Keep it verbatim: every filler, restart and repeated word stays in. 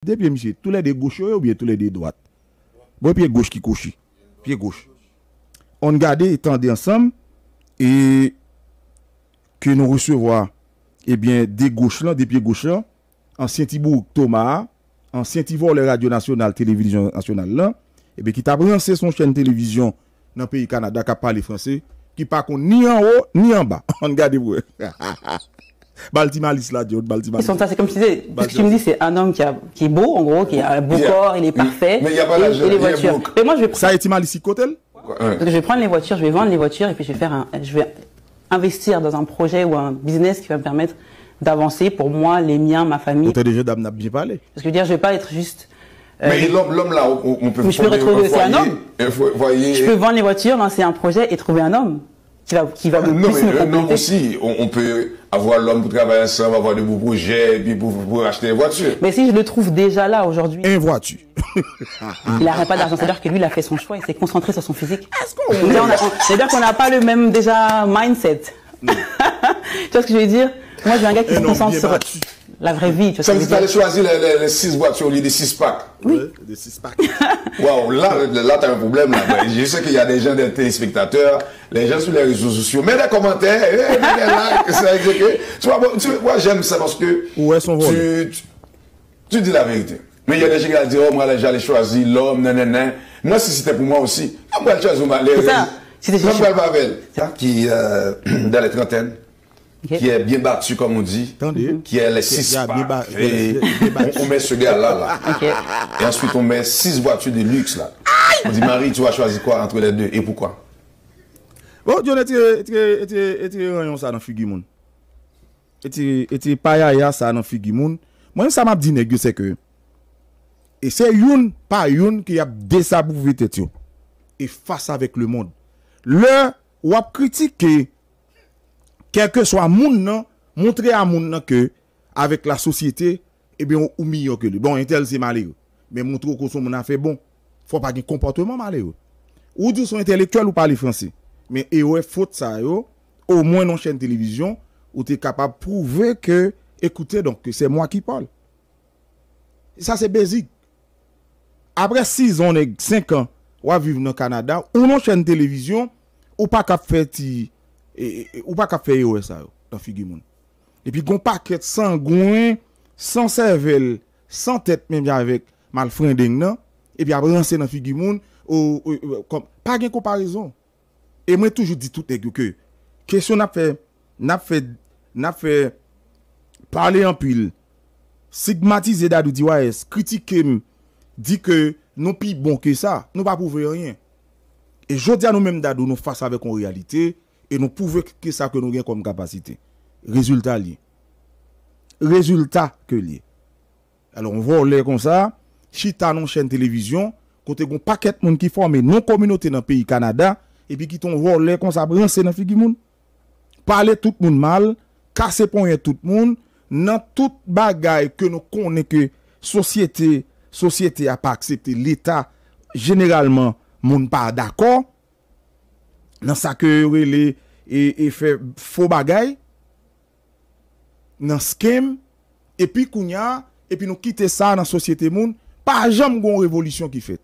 De pye misye, toulède goch yo ye oubyen toulède dwat? Bon, pye goch ki kwochi. Pye goch. Ann gade e tande ansanm e ke nou resevwa, ebyen, de goch lan, de pye goch lan, ansyen ti bourik Toma a, ansyen ti vòlè Radyo Nasyonal, Televizyon Nasyonal lan, ebyen, ki t ap ranse s on chèn televizyon nan peyi Kanada k ap pale franse, ki pa konn ni anwo, ni anba. Ann gade pou wè. Ba l ti malis la, John, ba l ti malis. Ils sont, ça, c'est comme si c'est, ce que tu me dis, c'est un homme qui a, qui est beau, en gros, qui a un beau corps, il est parfait, et, et les voitures. Mais moi, je vais prendre, ça, c'est Malice qui côté, là? Parce que je vais prendre les voitures, je vais vendre les voitures, et puis je vais faire un, je vais investir dans un projet ou un business qui va me permettre d'avancer pour moi, les miens, ma famille. Ou tande jan dam nan ap byen pale. Parce que je veux dire, je vais pas être juste, euh, mais l'homme, l'homme là, on, on peut former un foyer, un fo-, foyer. Je peux vendre les voitures, lancer un projet et trouver un homme qui va, qui va me, plus me compléter. Non, mais un homme aussi, on, on peut avoir l'homme pour travailler ensemble, avoir de beaux projets, et puis pour, pour acheter des voitures. Mais si je le trouve déjà là aujourd'hui, une voiture. Il n'aurait pas d'argent, c'est-à-dire que lui, il a fait son choix, il s'est concentré sur son physique. C'est-à-dire qu'on a, on, c'est-à-dire qu'on n'a pas le même déjà mindset. Tu vois ce que je veux dire? Moi, je veux un gars qui se concentre sur la vraie vie, tu vois ce que je veux dire? Ça veut dire que t'allais choisir les, les, les six voitures au lieu des six packs. Oui. Ouais, des six packs. Waouh, là, là, t'as un problème, là. Ben, je sais qu'il y a des gens, des téléspectateurs, les gens sur les réseaux sociaux, mais des commentaires, eh, mais des likes, c'est vrai que, tu vois, bon, tu, moi, j'aime ça parce que tu, tu, tu dis la vérité. Mais il y a des gens qui vont dire, oh, moi, là, j'allais choisir l'homme, nan, nan, nan. Moi, si c'était pour moi aussi, mwen pral chwazi yon malere. C'est ça. Si c'était juste, mwen pral pa avè l. Qui, euh, dans les trentaines, qui est bien battu, comme on dit, qui est les six packs. Et on, on met ce gars-là, là. Et ensuite, on met six voitures de luxe, là. On dit, Marie, tu vas choisir quoi entre les deux et pourquoi? Bon, John, e ti, e ti, e ti, e ti ranyon sa nan figi moun. E ti, e ti payaya sa nan figi moun. Mwen, sa m ap di nèg yo, se ke, e se youn pa youn ke y ap desapwouve tèt yo. E fas avèk lemonn. Lè w ap kritike kèlkeswa moun nan, montre a moun nan ke avèk lasosyete, ebyen, ou, ou miyò ke li. Bon, entèl se malere. Men montre w ke w se yon moun afè bon. Fò w pa gen konpòteman malere. Ou di w se yon entèlektyèl, ou pale franse. Men erè, fot sa yo, omwen nan yon chèn televizyon, ou te kapab pwouve ke, écoutez donc, que c'est moi qui parle. Sa se basic. Apre sizon, nèg, senk an, w ap viv nan Kanada, ou nan yon chèn televizyon, ou pa ka ap fè ti, e, e, e, ou pa ka ap fè erè sa yo nan figi moun. Epi gon pakèt sangwen, san sèvèl, san tèt, menm jan avèk malfrendeng nan, epi ap ranse nan figi moun, o, o, o, kòm, pa gen konparezon. E mwen toujou di tout nèg yo ke kesyon n ap fè, n ap fè, n ap fè pale anpil, stigmatize Dadou D Y S, kritike m, di ke nou pi bon ke sa, nou pa pwouve anyen. E jodi a nou menm Dadou, nou fas avèk yon reyalite, e nou pwouve ke sa ke nou gen kòm kapasite. Rezilta l ye. Rezilta ke l ye. Alò, yon vòlè konsa, chita nan yon chèn televizyon, kote gon pakèt moun ki fòme nan kominote nan peyi Kanada, epi kite yon vòlè konsa ap ranse nan figi moun, pale tout moun mal, kase ponyèt tout moun, nan tout bagay ke nou konnen ke sosyete, sosyete a pa aksepte, Leta, jeneralman, moun pa dakò, nan sa ke yo rele e, e fè fo bagay, nan scam, epi kounye a, epi nou kite sa nan sosyete moun, pa janm gon revolisyon ki fèt.